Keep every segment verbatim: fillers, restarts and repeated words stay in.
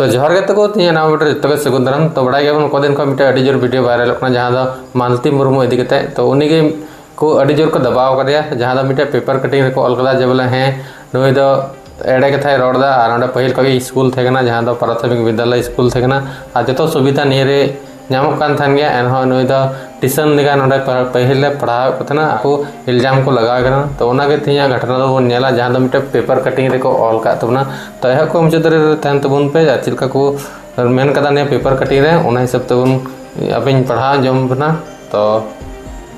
ᱛᱚ ᱡᱚᱦᱟᱨ ᱜᱮ ᱛᱟᱠᱚ, ᱛᱮᱦᱮᱧ ᱱᱟᱣᱟ video ᱨᱮ ᱡᱚᱛᱚ ᱜᱮ ᱥᱟᱹᱜᱩᱱ ᱫᱟᱨᱟᱢ᱾ ᱛᱚ ᱵᱟᱲᱟᱭ ᱜᱮᱭᱟᱵᱚᱱ ᱠᱚᱫᱤᱱ ᱠᱷᱚᱱ ᱢᱤᱫᱴᱮᱱ ᱟᱹᱰᱤ ᱡᱳᱨ video viral ᱚᱜ ᱠᱟᱱᱟ, ᱡᱟᱦᱟᱸ ᱫᱚ ᱢᱟᱞᱛᱤ ᱢᱩᱨᱢᱩ ᱤᱫᱤ ᱠᱟᱛᱮ᱾ ᱛᱚ ᱩᱱᱤ ᱜᱮ ᱠᱚ ᱟᱹᱰᱤ ᱡᱳᱨ ᱠᱚ ᱫᱟᱵᱟᱣ ᱟᱠᱟᱫᱮᱭᱟ, ᱡᱟᱦᱟᱸ ᱫᱚ ᱢᱤᱫᱴᱮᱱ paper cutting ᱨᱮᱠᱚ ᱚᱞ ᱠᱟᱫᱟ ᱡᱮ ᱵᱚᱞᱮ ᱦᱮᱸ, ᱱᱩᱭ ᱫᱚ ᱮᱲᱮ ᱠᱟᱛᱷᱟᱭ ᱨᱚᱲ ᱮᱫᱟ ᱟᱨ ᱚᱸᱰᱮ ᱯᱟᱹᱦᱤᱞ ᱠᱷᱚᱱ ᱜᱮ ᱥᱠᱩᱞ ᱛᱟᱦᱮᱸ ᱠᱟᱱᱟ, ᱡᱟᱦᱟᱸ ᱫᱚ ᱯᱨᱟᱛᱷᱚᱢᱤᱠ ᱵᱤᱫᱽᱫᱟᱞᱚᱭ ᱥᱠᱩᱞ ᱛᱟᱦᱮᱸ ᱠᱟᱱᱟ ᱟᱨ ᱡᱚᱛᱚ ᱥᱩᱵᱤᱫᱷᱟ ᱱᱤᱭᱟᱹ ᱨᱮ ᱧᱟᱢᱚᱜ ᱠᱟᱱ ᱛᱟᱦᱮᱱ ᱜᱮᱭᱟ, ᱮᱱᱦᱚᱸ ᱱᱩᱭ ᱫᱚ tuition ᱞᱮᱠᱟ ᱱᱚᱰᱮ ᱯᱟ-, ᱯᱟᱹᱦᱤᱞ ᱞᱮ ᱯᱟᱲᱦᱟᱣᱮᱫ ᱠᱚ ᱛᱟᱦᱮᱱᱟ, ᱟᱠᱚ ᱤᱞᱡᱟᱢ ᱠᱚ ᱞᱟᱜᱟᱣ ᱠᱟᱱᱟ᱾ ᱛᱚ ᱚᱱᱟᱜᱮ ᱛᱮᱦᱮᱧᱟᱜ ᱜᱷᱚᱴᱚᱱᱟ ᱫᱚᱵᱚᱱ ᱧᱮᱞᱟ, ᱡᱟᱦᱟᱸ ᱫᱚ ᱢᱤᱫᱴᱮᱱ paper cutting ᱨᱮᱠᱚ ᱚᱞ ᱠᱟᱜ ᱛᱟᱵᱚᱱᱟ᱾ ᱛᱚ ᱮᱦᱚᱵ ᱠᱷᱚᱱ ᱢᱩᱪᱟᱹᱫ ᱫᱷᱟᱹᱨᱤᱡ ᱨᱮ ᱛᱟᱦᱮᱱ ᱛᱟᱵᱚᱱ ᱯᱮ, ᱟᱨ ᱪᱮᱫ ᱞᱮᱠᱟ ᱠᱚ ᱢᱮᱱ ᱠᱟᱫᱟ ᱱᱤᱭᱟᱹ paper cutting ᱨᱮ, ᱚᱱᱟ ᱦᱤᱥᱟᱹᱵ ᱛᱮᱵᱚᱱ ᱟᱯᱮᱧ ᱯᱟᱲᱦᱟᱣ ᱟᱸᱡᱚᱢ ᱵᱮᱱᱟ᱾ ᱛᱚ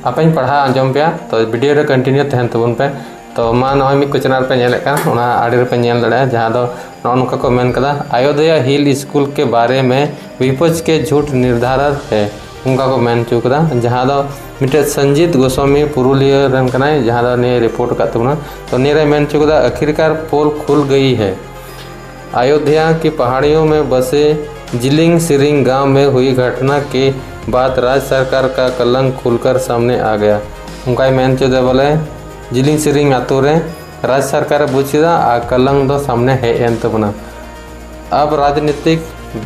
ᱟᱯᱮᱧ ᱯᱟᱲᱦᱟᱣ ᱟᱸᱡᱚᱢ ᱯᱮᱭᱟ, ᱛᱚ video ᱨᱮ continue ᱛᱟᱦᱮᱱ ᱛᱟᱵᱚᱱ ᱯᱮ᱾ ᱛᱚ ᱢᱟ ᱱᱚᱜᱼᱚᱭ ᱢᱤᱫ ᱠᱚᱪᱱᱟ ᱨᱮᱯᱮ ᱧᱮᱞᱮᱫ ᱠᱟᱱ, ᱚᱱᱟ ᱟᱲᱮ ᱨᱮᱯᱮ ᱧᱮᱞ ᱫᱟᱲᱮᱭᱟᱜᱼᱟ, ᱡᱟᱦᱟᱸ ᱫᱚ ᱱᱚᱜᱼᱚ ᱱᱚᱝᱠᱟ ᱠᱚ ᱢᱮᱱ ᱠᱟᱫᱟ, "अयोध्या हिल स्कूल के बारे में विपक्ष के झूठ निर्धारण है", ᱚᱱᱠᱟ ᱠᱚ ᱢᱮᱱ ᱦᱚᱪᱚ ᱠᱟᱫᱟ, ᱡᱟᱦᱟᱸ ᱫᱚ ᱢᱤᱫᱴᱮᱡ ᱥᱚᱧᱡᱤᱛ ᱜᱳᱥᱣᱟᱢᱤ ᱯᱩᱨᱩᱞᱤᱭᱟᱹ ᱨᱮᱱ ᱠᱟᱱᱟᱭ, ᱡᱟᱦᱟᱸ ᱫᱚ ᱱᱤᱭᱟᱹ report ᱟᱠᱟᱫ ᱛᱟᱵᱚᱱᱟ᱾ ᱛᱚ ᱱᱤᱭᱟᱹ ᱨᱮ ᱢᱮᱱ ᱦᱚᱪᱚ ᱠᱟᱫᱟ, "आखिरकार पोल खुल गई है। अयोध्या की पहाड़ियों में बसे जिलिंग सिरिंग गांव में हुई घटना के बाद राज्य सरकार का कलंक खुलकर सामने आ गया।" ᱚᱱᱠᱟᱭ ᱢᱮᱱ ᱦᱚᱪᱚᱭᱮᱫᱟ ᱵᱚᱞᱮ ᱡᱤᱞᱤᱝ ᱥᱤᱨᱤᱝ ᱟᱛᱳ ᱨᱮ ᱨᱟᱡᱽ ᱥᱚᱨᱠᱟᱨᱮ ᱵᱩᱡᱽ ᱠᱮᱫᱟ ᱟᱨ ᱠᱟᱞᱟᱝ ᱫᱚ ᱥᱟᱢᱱᱮ ᱦᱮᱡ ᱮᱱ ᱛᱟᱵᱚᱱᱟ᱾ अब राजनीतिक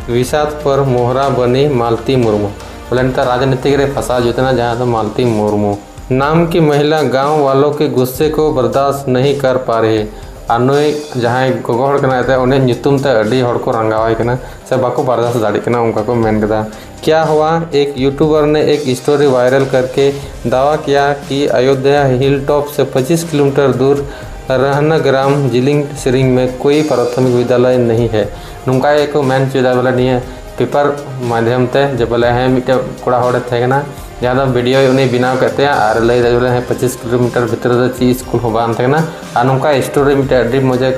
विषाद पर मोहरा बनी मालती मुर्मू, ᱵᱚᱞᱮ ᱱᱮᱛᱟᱨ ᱨᱟᱡᱽᱱᱤᱛᱤᱠ ᱨᱮ ᱯᱷᱟᱸᱥᱟᱣ ᱡᱩᱛ ᱮᱱᱟ, ᱡᱟᱦᱟᱸ ᱫᱚ ᱢᱟᱞᱛᱤ ᱢᱩᱨᱢᱩ ᱱᱟᱢ ᱠᱤ ᱢᱟᱦᱤᱞᱟ ᱜᱟᱸᱣ ᱣᱟᱞᱳ ᱠᱮ ᱜᱩᱥᱥᱮ ᱠᱚ ᱵᱟᱨᱫᱟᱥᱛ ᱱᱟᱦᱤ ᱠᱟᱨ ᱯᱟ ᱨᱮᱦᱤ᱾ ᱟᱨ ᱱᱩᱭ ᱡᱟᱦᱟᱸᱭ ᱜᱚᱜᱚ ᱦᱚᱲ ᱠᱟᱱᱟᱭ ᱮᱱᱛᱮᱫ, ᱩᱱᱤᱭᱟᱜ ᱧᱩᱛᱩᱢ ᱛᱮ ᱟᱹᱰᱤ ᱦᱚᱲ ᱠᱚ ᱨᱟᱸᱜᱟᱣᱟᱭ ᱠᱟᱱᱟ ᱥᱮ ᱵᱟᱠᱚ ᱵᱟᱨᱫᱟᱥᱛ ᱫᱟᱲᱮᱭᱟᱜ ᱠᱟᱱᱟ, ᱚᱱᱠᱟ ᱠᱚ ᱢᱮᱱ ᱠᱮᱫᱟ᱾ क्या हुआ? एक यूट्यूबर ने एक स्टोरी वायरल करके दावा किया कि अयोध्या हिल टॉप से पच्चीस किलोमीटर दूर रहना ग्राम जिलिंग सिरिंग में कोई प्राथमिक विद्यालय नहीं है। ᱱᱚᱝᱠᱟ ᱜᱮᱠᱚ ᱢᱮᱱ ᱦᱚᱪᱚᱭᱮᱫᱟ ᱵᱚᱞᱮ ᱱᱤᱭᱟᱹ paper ᱢᱟᱫᱷᱭᱚᱢ ᱛᱮ ᱡᱮ ᱵᱚᱞᱮ ᱦᱮᱸ, ᱢᱤᱫᱴᱮᱡ ᱠᱚᱲᱟ ᱦᱚᱲᱮ ᱛᱟᱦᱮᱸ ᱠᱟᱱᱟ, ᱡᱟᱦᱟᱸ ᱫᱚ video ᱩᱱᱤ ᱵᱮᱱᱟᱣ ᱠᱮᱫ ᱛᱟᱭᱟ ᱟᱨ ᱞᱟᱹᱭ ᱫᱟ ᱵᱚᱞᱮ ᱦᱮᱸ, ᱯᱚᱸᱪᱤᱥ ᱠᱤᱞᱳᱢᱤᱴᱟᱨ ᱵᱷᱤᱛᱨᱤ ᱨᱮᱫᱚ ᱪᱮᱫ ᱥᱠᱩᱞ ᱦᱚᱸ ᱵᱟᱝ ᱛᱟᱦᱮᱸ ᱠᱟᱱᱟ᱾ ᱟᱨ ᱱᱚᱝᱠᱟ story ᱢᱤᱫᱴᱮᱡ ᱟᱹᱰᱤ ᱢᱚᱡᱽ ᱮ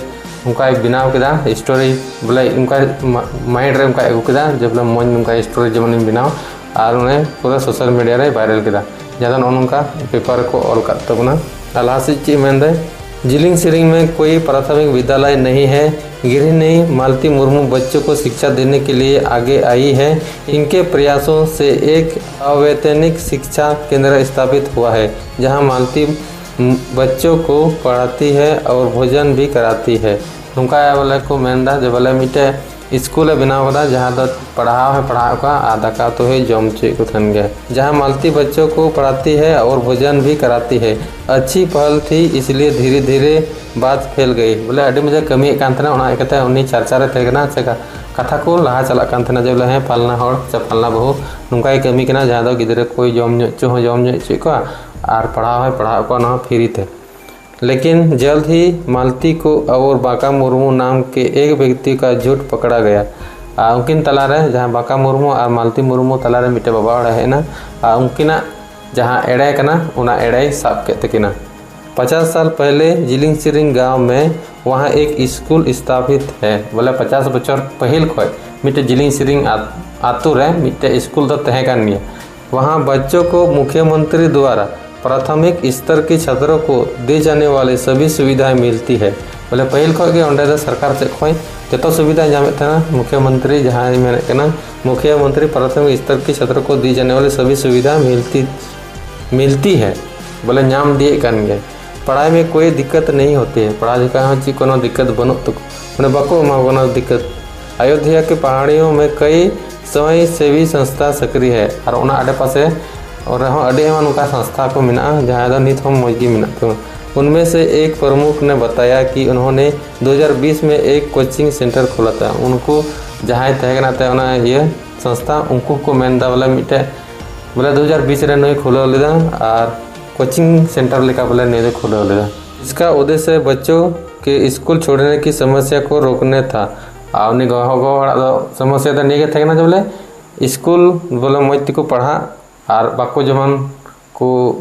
ᱚᱱᱠᱟᱭ ᱵᱮᱱᱟᱣ ᱠᱮᱫᱟ story, ᱵᱚᱞᱮ ᱚᱱᱠᱟ ᱢᱟ-, mind ᱨᱮ ᱚᱱᱠᱟᱭ ᱟᱹᱜᱩ ᱠᱮᱫᱟ ᱡᱮ ᱵᱚᱞᱮ ᱢᱚᱡᱽ ᱱᱚᱝᱠᱟ story ᱡᱮᱢᱚᱱᱤᱧ ᱵᱮᱱᱟᱣ, ᱟᱨ ᱚᱱᱮ ᱯᱩᱨᱟᱹ social media ᱨᱮᱭ viral ᱠᱮᱫᱟ᱾ ᱡᱟᱦᱟᱸ ᱫᱚ ᱱᱚᱜᱼᱚ ᱱᱚᱝᱠᱟ paper ᱨᱮᱠᱚ ᱚᱞ ᱠᱟᱫ ᱛᱟᱵᱚᱱᱟ᱾ ᱟᱨ ᱞᱟᱦᱟ ᱥᱮᱫ ᱪᱮᱫ ᱢᱮᱱᱫᱟᱭ, जिलिंग सिरिंग में कोई प्राथमिक विद्यालय नहीं है। गृहिणी मालती मुर्मू बच्चों को शिक्षा देने के लिए आगे आई है। इनके प्रयासों से एक अवैतनिक शिक्षा केंद्र स्थापित हुआ है, जहां मालती बच्चों को पढ़ाती है और भोजन भी कराती है। ᱱᱚᱝᱠᱟ ᱵᱚᱞᱮ ᱠᱚ ᱢᱮᱱᱫᱟ ᱡᱮ ᱵᱚᱞᱮ ᱢᱤᱫᱴᱮᱡ स्कूल ᱮ ᱵᱮᱱᱟᱣ ᱠᱟᱫᱟ, ᱡᱟᱦᱟᱸ ᱫᱚ ᱯᱟᱲᱦᱟᱣ ᱦᱚᱸᱭ ᱯᱟᱲᱦᱟᱣᱮᱫ ᱠᱚᱣᱟ ᱟᱨ ᱫᱟᱠᱟ ᱩᱛᱩ ᱦᱚᱸᱭ ᱡᱚᱢ ᱦᱚᱪᱚᱭᱮᱫ ᱠᱚ ᱛᱟᱦᱮᱱ ᱜᱮᱭᱟ᱾ जहाँ मालती बच्चों को पढ़ाती है और भोजन भी कराती है। अच्छी पहल थी, इसलिए धीरे धीरे बात फैल गई। ᱵᱚᱞᱮ ᱟᱹᱰᱤ ᱢᱚᱡᱽ ᱮ ᱠᱟᱹᱢᱤᱭᱮᱫ ᱠᱟᱱ ᱛᱟᱦᱮᱱᱟ, ᱚᱱᱟ ᱤᱭᱟᱹᱛᱮ ᱩᱱᱤ ᱪᱟᱨᱪᱟ ᱨᱮ ᱛᱟᱦᱮᱸ ᱠᱟᱱᱟ, ᱥᱮ ᱠᱟ- ᱠᱟᱛᱷᱟ ᱠᱚ ᱞᱟᱦᱟ ᱪᱟᱞᱟᱜ ᱠᱟᱱ ᱛᱟᱦᱮᱱᱟ ᱡᱮ ᱵᱚᱞᱮ ᱦᱮᱸ ᱯᱷᱟᱞᱱᱟ ᱦᱚᱲ ᱥᱮ ᱯᱷᱟᱞᱱᱟ ᱵᱟᱹᱦᱩ ᱱᱚᱝᱠᱟᱭ ᱠᱟᱹᱢᱤ ᱠᱟᱱᱟ, ᱡᱟᱦᱟᱸ ᱫᱚ ᱜᱤᱫᱽᱨᱟᱹ ᱠᱚᱭ ᱡᱚᱢ ᱧᱩ ᱦᱚᱪᱚ ᱦᱚᱸ ᱡᱚᱢ ᱧᱩ ᱦᱚᱪᱚᱭᱮᱫ ᱠᱚᱣᱟ ᱟᱨ ᱯᱟᱲᱦᱟᱣ ᱦᱚᱸᱭ ᱯᱟᱲᱦᱟᱣᱮᱫ ᱠᱚᱣᱟ, ᱚᱱᱟ ᱦᱚᱸ ᱯᱷᱤᱨᱤ ᱛᱮ᱾ लेकिन जल्द ही मालती को और बांका मुर्मू नाम के एक व्यक्ति का झूठ पकड़ा गया। ᱟᱨ ᱩᱱᱠᱤᱱ ᱛᱟᱞᱟᱨᱮ ᱡᱟᱦᱟᱸ ᱵᱟᱸᱠᱟ ᱢᱩᱨᱢᱩ ᱟᱨ ᱢᱟᱞᱛᱤ ᱢᱩᱨᱢᱩ ᱛᱟᱞᱟᱨᱮ ᱢᱤᱫᱴᱮᱱ ᱵᱟᱵᱟ ᱦᱚᱲᱮ ᱦᱮᱡ ᱮᱱᱟ ᱟᱨ ᱩᱱᱠᱤᱱᱟᱜ ᱡᱟᱦᱟᱸ ᱮᱲᱮ ᱠᱟᱱᱟ ᱚᱱᱟ ᱮᱲᱮᱭ ᱥᱟᱵ ᱠᱮᱫ ᱛᱟᱹᱠᱤᱱᱟ᱾ पचास साल पहले जिलिंग सिरिंग गांव में वहां एक स्कूल स्थापित है। ᱵᱚᱞᱮ ᱯᱚᱪᱟᱥ ᱵᱚᱪᱷᱚᱨ ᱯᱟᱹᱦᱤᱞ ᱠᱷᱚᱱ ᱢᱤᱫᱴᱮᱱ ᱡᱤᱞᱤᱧ ᱥᱤᱨᱤᱝ ᱟᱛ- ᱟᱛᱳ ᱨᱮ ᱢᱤᱫᱴᱮᱱ ᱥᱠᱩᱞ ᱫᱚ ᱛᱟᱦᱮᱸ ᱠᱟᱱ ᱜᱮᱭᱟ᱾ वहां बच्चों को मुख्यमंत्री द्वारा प्राथमिक स्तर के छात्रों को दी जाने वाली सभी सुविधाएं मिलती है। ᱵᱚᱞᱮ ᱯᱟᱹᱦᱤᱞ ᱠᱷᱚᱱ ᱜᱮ ᱚᱸᱰᱮ ᱫᱚ ᱥᱚᱨᱠᱟᱨ ᱥᱮᱫ ᱠᱷᱚᱱ ᱡᱚᱛᱚ ᱥᱩᱵᱤᱫᱷᱟ ᱧᱟᱢᱮᱫ ᱛᱟᱦᱮᱱᱟ ᱢᱩᱠᱷᱭᱚᱢᱚᱱᱛᱨᱤ, ᱡᱟᱦᱟᱸᱭ ᱢᱮᱱᱮᱫ ᱠᱟᱱᱟ ᱢᱩᱠᱷᱭᱚᱢᱚᱱᱛᱨᱤ ᱯᱨᱟᱛᱷᱚᱢᱤᱠ ᱥᱛᱚᱨ ᱠᱤ ᱪᱷᱟᱛᱨᱚ ᱠᱚ ᱫᱤ ᱡᱟᱱᱮ ᱣᱟᱞᱤ ᱥᱟᱵᱷᱤ ᱥᱩᱵᱤᱫᱷᱟ ᱢᱤᱞᱛᱤ ᱢᱤᱞᱛᱤ ᱦᱮ, ᱵᱚᱞᱮ ᱧᱟᱢ ᱤᱫᱤᱭᱮᱫ ᱠᱟᱱ ᱜᱮᱭᱟ᱾ ᱯᱟᱲᱦᱟᱭ ᱢᱮ ᱠᱳᱭ ᱫᱤᱠᱠᱟᱛ ᱱᱟᱦᱤᱸ ᱦᱳᱛᱤ ᱦᱮ, ᱯᱟᱲᱦᱟᱣ ᱡᱚᱠᱷᱟᱡ ᱦᱚᱸ ᱪᱮᱫ ᱠᱳᱱᱳ ᱫᱤᱠᱠᱟᱛ ᱵᱟᱹᱱᱩᱜ ᱛᱟᱠᱚ, ᱢᱟᱱᱮ ᱵᱟᱠᱚ ᱮᱢᱟ ᱠᱚ ᱠᱟᱱᱟ ᱫᱤᱠᱠᱟᱛ᱾ ᱟᱭᱳᱫᱷᱭᱟ ᱠᱮ ᱯᱟᱦᱟᱲᱤᱭᱳ ᱢᱮ ᱠᱟᱭᱤ ᱥᱚᱢᱟᱡᱽ ᱥᱮᱵᱤ ᱥᱚᱝᱥᱛᱷᱟ ᱥᱚᱠᱨᱤᱭ ᱦᱮ, ᱟᱨ ᱚᱱᱟ ᱟᱰᱮ ᱯᱟᱥᱮ ᱨᱮᱦᱚᱸ ᱟᱹᱰᱤ ᱟᱭᱢᱟ ᱱᱚᱝᱠᱟ ᱥᱚᱝᱥᱛᱷᱟ ᱠᱚ ᱢᱮᱱᱟᱜᱼᱟ, ᱡᱟᱦᱟᱸ ᱫᱚ ᱱᱤᱛ ᱦᱚᱸ ᱢᱚᱡᱽ ᱜᱮ ᱢᱮᱱᱟᱜ ᱠᱚᱣᱟ᱾ ᱩᱱᱢᱮ ᱥᱮ ᱮᱠ ᱯᱨᱚᱢᱩᱠᱷ ᱱᱮ ᱵᱟᱛᱟᱭᱟ ᱠᱤ ᱩᱱᱦᱳᱱᱮ ᱫᱩ ᱦᱟᱡᱟᱨ ᱵᱤᱥ ᱢᱮ ᱮᱠ ᱠᱳᱪᱤᱝ ᱥᱮᱱᱴᱟᱨ ᱠᱷᱩᱞᱟ ᱛᱷᱟ᱾ ᱩᱱᱠᱩ ᱡᱟᱦᱟᱸᱭ ᱛᱟᱦᱮᱸ ᱠᱟᱱᱟ ᱛᱮ ᱚᱱᱟ ᱤᱭᱟᱹ ᱥᱚᱝᱥᱛᱷᱟ, ᱩᱱᱠᱩ ᱠᱚ ᱢᱮᱱ ᱮᱫᱟ ᱵᱚᱞᱮ ᱢᱤᱫᱴᱮᱡ ᱵᱚᱞᱮ ᱫᱩ ᱦᱟᱡᱟᱨ ᱵᱤᱥ ᱨᱮ ᱱᱩᱭ ᱠᱷᱩᱞᱟᱹᱣ ᱞᱮᱫᱟ ᱟᱨ ᱠᱳᱪᱤᱝ ᱥᱮᱱᱴᱟᱨ ᱞᱮᱠᱟ ᱵᱚᱞᱮ ᱱᱩᱭ ᱫᱚ ᱠᱷᱩᱞᱟᱹᱣ ᱞᱮᱫᱟ᱾ इसका उद्देश्य बच्चों के स्कूल छोड़ने की समस्या को रोकने था। ᱟᱨ ᱩᱱᱤ ᱜᱚ-, ᱜᱚ ᱦᱚᱲᱟᱜ ᱫᱚ ᱥᱚᱢᱚᱥᱥᱟ ᱫᱚ ᱱᱤᱭᱟᱹ ᱜᱮ ᱛᱟᱦᱮᱸ ᱠᱟᱱᱟ ᱡᱮ ᱵᱚᱞᱮ ᱥᱠᱩᱞ ᱵᱚᱞᱮ ᱢᱚᱡᱽ ᱛᱮᱠᱚ ᱯᱟᱲᱦᱟᱜ ᱟᱨ ᱵᱟᱠᱚ ᱡᱮᱢᱚᱱ ᱠᱚ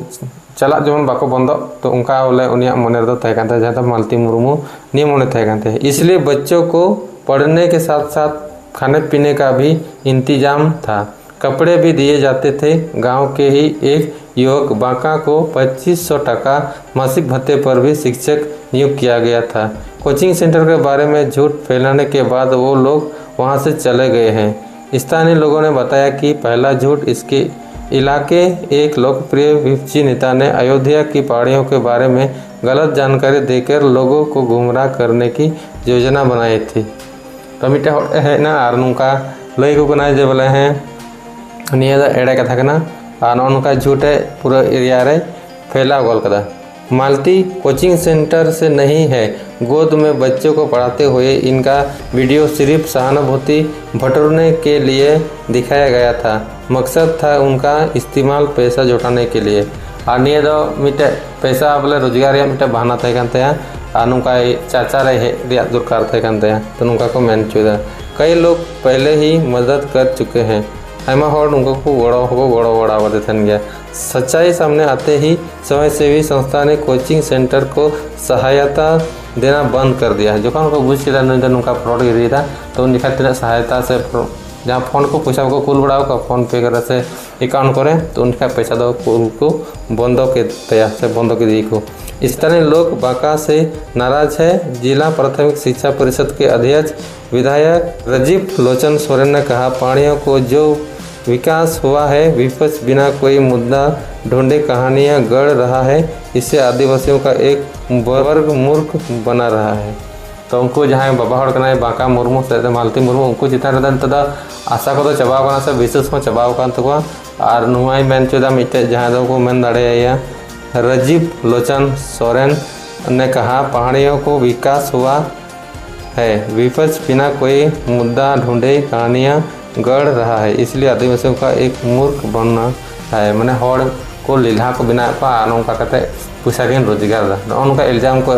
ᱪᱟᱞᱟᱜ ᱡᱮᱢᱚᱱ ᱵᱟᱠᱚ ᱵᱚᱱᱫᱚᱜ, ᱛᱚ ᱚᱱᱠᱟ ᱵᱚᱞᱮ ᱩᱱᱤᱭᱟᱜ ᱢᱚᱱᱮ ᱨᱮᱫᱚ ᱛᱟᱦᱮᱸ ᱠᱟᱱ ᱛᱟᱭᱟ, ᱡᱟᱦᱟᱸ ᱫᱚ ᱢᱟᱞᱛᱤ ᱢᱩᱨᱢᱩ ᱱᱤᱭᱟᱹ ᱢᱚᱱᱮ ᱛᱟᱦᱮᱸ ᱠᱟᱱ ᱛᱟᱭᱟ᱾ इसलिए बच्चों को पढ़ने के साथ साथ खाने पीने का भी इंतजाम था। कपड़े भी दिए जाते थे। गांव के ही एक युवक बांका को पच्चीस सौ टका मासिक भत्ते पर भी शिक्षक नियुक्त किया गया था। कोचिंग सेंटर के बारे में झूठ फैलाने के बाद वो लोग वहां से चले गए हैं। स्थानीय लोगों ने बताया कि पहला झूठ इसके इलाके एक लोकप्रिय विपक्षी नेता ने अयोध्या की पहाड़ियों के बारे में गलत जानकारी देकर लोगों को गुमराह करने की योजना बनाई थी। ᱛᱚ ᱢᱤᱫᱴᱮᱱ ᱦᱚᱲ ᱦᱮᱡ ᱮᱱᱟ ᱟᱨ ᱱᱚᱝᱠᱟ ᱞᱟᱹᱭ ᱟᱠᱚ ᱠᱟᱱᱟᱭ ᱡᱮ ᱵᱚᱞᱮ ᱦᱮᱸ, ᱱᱤᱭᱟᱹ ᱫᱚ ᱮᱲᱮ ᱠᱟᱛᱷᱟ ᱠᱟᱱᱟ ᱟᱨ ᱱᱚᱜᱼᱚ ᱱᱚᱝᱠᱟ ᱡᱷᱩᱴ ᱮ ᱯᱩᱨᱟᱹ ᱮᱨᱤᱭᱟ ᱨᱮ ᱯᱷᱮᱞᱟᱣ ᱜᱚᱫ ᱠᱟᱫᱟ᱾ मालती कोचिंग सेंटर से नहीं है। गोद में बच्चों को पढ़ाते हुए इनका वीडियो सिर्फ सहानुभूति बटोरने के लिए दिखाया गया था। मकसद था उनका इस्तेमाल पैसा जुटाने के लिए। ᱟᱨ ᱱᱤᱭᱟᱹ ᱫᱚ ᱢᱤᱫᱴᱮᱡ ᱯᱚᱭᱥᱟ ᱵᱚᱞᱮ ᱨᱳᱡᱽᱜᱟᱨ ᱨᱮᱭᱟᱜ ᱢᱤᱫᱴᱮᱡ ᱵᱟᱦᱟᱱᱟ ᱛᱟᱦᱮᱸ ᱠᱟᱱ ᱛᱟᱭᱟ ᱟᱨ ᱱᱚᱝᱠᱟ ᱪᱟᱨᱪᱟ ᱨᱮ ᱦᱮᱡ ᱨᱮᱭᱟᱜ ᱫᱚᱨᱠᱟᱨ ᱛᱟᱦᱮᱸ ᱠᱟᱱ ᱛᱟᱭᱟ, ᱛᱚ ᱱᱚᱝᱠᱟ ᱠᱚ ᱢᱮᱱ ᱦᱚᱪᱚᱭᱮᱫᱟ᱾ कई लोग पहले ही मदद कर चुके हैं। ᱟᱭᱢᱟ ᱦᱚᱲ ᱱᱚᱝᱠᱟ ᱠᱚ ᱜᱚᱲᱚ ᱦᱚᱸᱠᱚ ᱜᱚᱲᱚ ᱵᱟᱲᱟ ᱟᱠᱟᱫᱮ ᱛᱟᱦᱮᱱ ᱜᱮᱭᱟ᱾ सच्चाई सामने आते ही स्वयंसेवी संस्था ने कोचिंग सेंटर को सहायता देना बंद कर दिया। ᱡᱚᱠᱷᱚᱱ ᱠᱚ ᱵᱩᱡᱽ ᱠᱮᱫᱟ ᱱᱩᱭ ᱫᱚ ᱱᱚᱝᱠᱟ ᱯᱷᱨᱚᱰ ᱜᱤᱰᱤᱭᱮᱫᱟ, ᱛᱚ ᱩᱱ ᱡᱚᱠᱷᱟᱱ ᱛᱤᱱᱟᱹᱜ ᱥᱟᱦᱟᱭᱛᱟ ᱥᱮ ᱯᱷᱨᱚ-, ᱡᱟᱦᱟᱸ ᱯᱷᱳᱱ ᱠᱚ ᱯᱚᱭᱥᱟ ᱠᱚ ᱠᱩᱞ ᱵᱟᱲᱟ ᱟᱠᱚᱣᱟ ᱯᱷᱳᱱ ᱯᱮ ᱠᱚᱨᱮ ᱥᱮ ᱮᱠᱟᱣᱩᱱᱴ ᱠᱚᱨᱮ, ᱛᱚ ᱩᱱ ᱡᱚᱠᱷᱟᱱ ᱯᱚᱭᱥᱟ ᱫᱚ ᱠᱩᱞ ᱠᱚ ᱵᱚᱱᱫᱚ ᱠᱮᱫ ᱛᱟᱭᱟ ᱥᱮ ᱵᱚᱱᱫᱚ ᱠᱮᱫᱮᱭᱟᱠᱚ᱾ स्थानीय लोग बांका से नाराज है। जिला प्राथमिक शिक्षा परिषद के अध्यक्ष विधायक रजीव लोचन सोरेन ने कहा, पहाड़ियों को जो विकास हुआ है, विपक्ष बिना कोई मुद्दा ढूंढे कहानियां गढ़ रहा है, इससे आदिवासियों का एक वर्ग मूर्ख बना रहा है। ᱛᱚ ᱩᱱᱠᱩ ᱡᱟᱦᱟᱸᱭ ᱵᱟᱵᱟ ᱦᱚᱲ ᱠᱟᱱᱟᱭ ᱵᱟᱸᱠᱟ ᱢᱩᱨᱢᱩ ᱥᱮ ᱢᱟᱞᱛᱤ ᱢᱩᱨᱢᱩ, ᱩᱱᱠᱩ ᱪᱮᱛᱟᱱ ᱨᱮᱫᱚ ᱱᱤᱛᱚᱜ ᱫᱚ ᱟᱥᱟ ᱠᱚᱫᱚ ᱪᱟᱵᱟᱣ ᱠᱟᱱᱟ ᱥᱮ ᱵᱤᱥᱣᱟᱥ ᱦᱚᱸ ᱪᱟᱵᱟᱣ ᱟᱠᱟᱱ ᱛᱟᱠᱚᱣᱟ᱾ ᱟᱨ ᱱᱚᱣᱟᱭ ᱢᱮᱱ ᱦᱚᱪᱚᱭᱮᱫᱟ ᱢᱤᱫᱴᱮᱡ ᱡᱟᱦᱟᱸᱭ ᱫᱚᱠᱚ ᱢᱮᱱ ᱫᱟᱲᱮᱭᱟᱭᱟ ᱨᱟᱡᱤᱵ ᱞᱳᱪᱚᱱ ᱥᱚᱨᱮᱱ ᱱᱮ ᱠᱟᱦᱟ, ᱯᱟᱦᱟᱲᱤᱭᱳ ᱠᱚ ᱵᱤᱠᱟᱥ ᱦᱩᱣᱟ ᱦᱮ, ᱵᱤᱯᱚᱠᱥ ᱵᱤᱱᱟ ᱠᱳᱭ ᱢᱩᱫᱽᱫᱟ ᱰᱷᱩᱸᱰᱮ ᱠᱟᱦᱟᱱᱤᱭᱟ ᱜᱟᱲ ᱨᱟᱦᱟ ᱦᱮ, ᱤᱥᱞᱤᱭᱮ ᱟᱫᱤᱵᱟᱥᱤᱭᱳ ᱠᱟ ᱮᱠ ᱢᱩᱨᱠᱷ ᱵᱟᱱᱱᱟ ᱦᱮ, ᱢᱟᱱᱮ ᱦᱚᱲ ᱠᱚ ᱞᱮᱞᱦᱟ ᱠᱚ ᱵᱮᱱᱟᱣᱮᱫ ᱠᱚᱣᱟ ᱟᱨ ᱱᱚᱝᱠᱟ ᱠᱟᱛᱮ ᱯᱚᱭᱥᱟ ᱠᱤᱱ ᱨᱳᱡᱽᱜᱟᱨ ᱮᱫᱟ᱾ ᱱᱚᱜᱼᱚ ᱱᱚᱝᱠᱟ ᱤᱞᱡᱟᱢ ᱠᱚ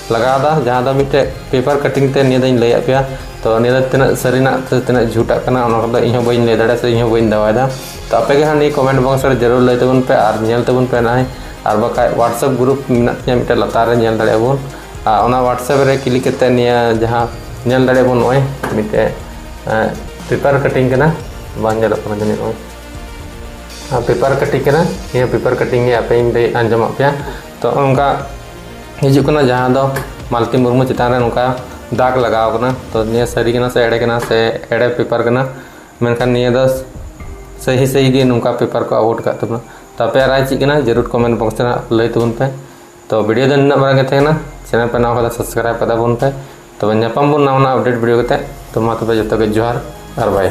ᱞᱟᱜᱟᱣ ᱮᱫᱟ, ᱡᱟᱦᱟᱸ ᱫᱚ ᱢᱤᱫᱴᱮᱡ ᱯᱮᱯᱟᱨ ᱠᱟᱴᱤᱝ ᱛᱮ ᱱᱤᱭᱟᱹ ᱫᱚᱧ ᱞᱟᱹᱭᱟᱫ ᱯᱮᱭᱟ᱾ ᱛᱚ ᱱᱤᱭᱟᱹ ᱫᱚ ᱛᱤᱱᱟᱹᱜ ᱥᱟᱹᱨᱤᱱᱟᱜ ᱥᱮ ᱛᱤᱱᱟᱹᱜ ᱡᱷᱩᱴᱟᱜ ᱠᱟᱱᱟ ᱚᱱᱟ ᱠᱚᱫᱚ ᱤᱧ ᱦᱚᱸ ᱵᱟᱹᱧ ᱞᱟᱹᱭ ᱫᱟᱲᱮᱭᱟᱜᱼᱟ ᱥᱮ ᱤᱧ ᱦᱚᱸ ᱵᱟᱹᱧ ᱫᱟᱣᱟᱭᱮᱫᱟ᱾ ᱛᱚ ᱟᱯᱮ ᱜᱮ ᱦᱟᱸᱜ ᱱᱤᱭᱟᱹ ᱠᱚᱢᱮᱱᱴ ᱵᱚᱠᱥ ᱨᱮ ᱡᱟᱹᱨᱩᱲ ᱞᱟᱹᱭ ᱛᱟᱵᱚᱱ ᱯᱮ ᱟᱨ ᱧᱮᱞ ᱛᱟᱵᱚᱱ ᱯᱮ ᱱᱟᱦᱟᱜ, ᱟᱨ ᱵᱟᱠᱷᱟᱡ WhatsApp ᱜᱨᱩᱯ ᱢᱮᱱᱟᱜ ᱛᱤᱧᱟ ᱢᱤᱫᱴᱮᱡ ᱞᱟᱛᱟᱨ ᱨᱮ ᱧᱮᱞ ᱫᱟᱲᱮᱭᱟᱜᱼᱟ ᱵᱚᱱ᱾ ᱟᱨ ᱚᱱᱟ WhatsApp ᱨᱮ ᱠᱞᱤᱠ ᱠᱟᱛᱮ ᱱᱤᱭᱟᱹ ᱡᱟᱦᱟᱸ ᱧᱮᱞ ᱫᱟᱲᱮᱭᱟᱜ ᱵᱚᱱ ᱱᱚᱜᱼᱚᱭ ᱢᱤᱫᱴᱮᱡ, ᱮ, ᱯᱮᱯᱟᱨ ᱠᱟᱴᱤᱝ ᱠᱟᱱᱟ, ᱵᱟᱝ ᱧᱮᱞᱚᱜ ᱠᱟᱱᱟ ᱡᱟᱹᱱᱤᱡ ᱱᱚᱜᱼᱚᱭ᱾ ᱟᱨ ᱯᱮᱯᱟᱨ ᱠᱟᱴᱤᱝ ᱠᱟᱱᱟ, ᱱᱤᱭᱟᱹ ᱯᱮᱯᱟᱨ ᱠᱟᱴᱤᱝ ᱜᱮ ᱟᱯᱮᱧ ᱞᱟᱹᱭ ᱟᱸᱡᱚᱢᱟᱜ ᱯᱮᱭᱟ᱾ ᱛᱚ ᱚᱱᱠᱟ ᱦᱤᱡᱩᱜ ᱠᱟᱱᱟ ᱡᱟᱦᱟᱸ ᱫᱚ ᱢᱟᱞᱛᱤ ᱢᱩᱨᱢᱩ ᱪᱮᱛᱟᱱ ᱨᱮ ᱱᱚᱝᱠᱟ ᱫᱟᱜᱽ ᱞᱟᱜᱟᱣ ᱠᱟᱱᱟ᱾ ᱛᱚ ᱱᱤᱭᱟᱹ ᱥᱟᱹᱨᱤ ᱠᱟᱱᱟ ᱥᱮ ᱮᱲᱮ ᱠᱟᱱᱟ ᱥᱮ ᱮᱲᱮ ᱯᱮᱯᱟᱨ ᱠᱟᱱᱟ, ᱢᱮᱱᱠᱷᱟᱱ ᱱᱤᱭᱟᱹ ᱫᱚ ᱥᱟᱹᱦᱤ ᱥᱟᱹᱦᱤ ᱜᱮ ᱱᱚᱝᱠᱟ ᱯᱮᱯᱟᱨ ᱠᱚ ᱟᱣᱩᱴ ᱠᱟᱜ ᱛᱟᱵᱚᱱᱟ᱾ ᱛᱚ ᱟᱯᱮᱭᱟᱜ ᱨᱟᱭ ᱪᱮᱫ ᱠᱟᱱᱟ ᱡᱟᱹᱨᱩᱲ ᱠᱚᱢᱮᱱᱴ ᱵᱚᱠᱥ ᱨᱮ ᱦᱟᱸᱜ ᱞᱟᱹᱭ ᱛᱟᱵᱚᱱ ᱯᱮ᱾ ᱛᱚ ᱵᱷᱤᱰᱤᱭᱳ ᱫᱚ ᱱᱤᱱᱟᱹᱜ ᱢᱟᱨᱟᱝ ᱜᱮ ᱛᱟᱦᱮᱸ ᱠᱟᱱᱟ᱾ ᱪᱮᱱᱮᱞ ᱯᱮ ᱱᱟᱣᱟ ᱠᱷᱟᱱ ᱫᱚ ᱥᱟᱵᱥᱠᱨᱟᱭᱤᱵ ᱠᱟᱛᱟ ᱵᱚᱱ ᱯᱮ᱾ ᱛᱚᱵᱮ ᱧᱟᱯᱟᱢ ᱵᱚᱱ ᱱᱟᱣᱟ ᱱᱟᱣᱟ ᱟᱯᱰᱮᱴ ᱵᱷᱤᱰᱤᱭᱳ ᱠᱟᱛᱮ᱾ ᱛᱚ ᱢᱟ ᱛᱚᱵᱮ ᱡᱚᱛᱚ ᱜᱮ ᱡᱚᱦᱟᱨ ᱟᱨ ᱵᱟᱭ᱾